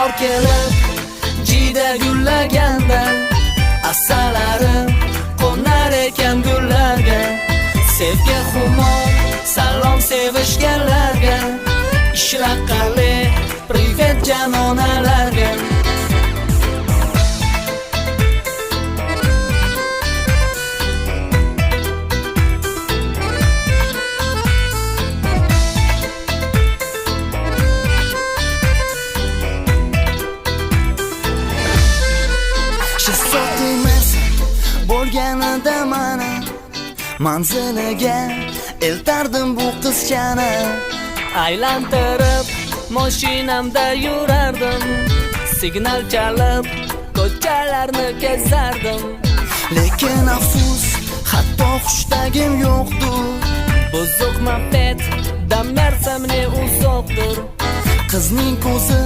Bahor kelib, jiyda gullaganda, asalari qo'nar ekan gullarga. Sevgi xumor, salom sevishganlarga. Ishlar qalay, привет janonalarga. Шестьсотый Мерса bo'lganida mana manziliga eltardim bu qizchani. Aylantirib moshinamda yurardim, signal chalib ko'chalarni kezardim. Lekin afsus, hatto hushtagim yo'qdir. Buzuq moped da Mersa мне uzoqdir. Qizning ko'zi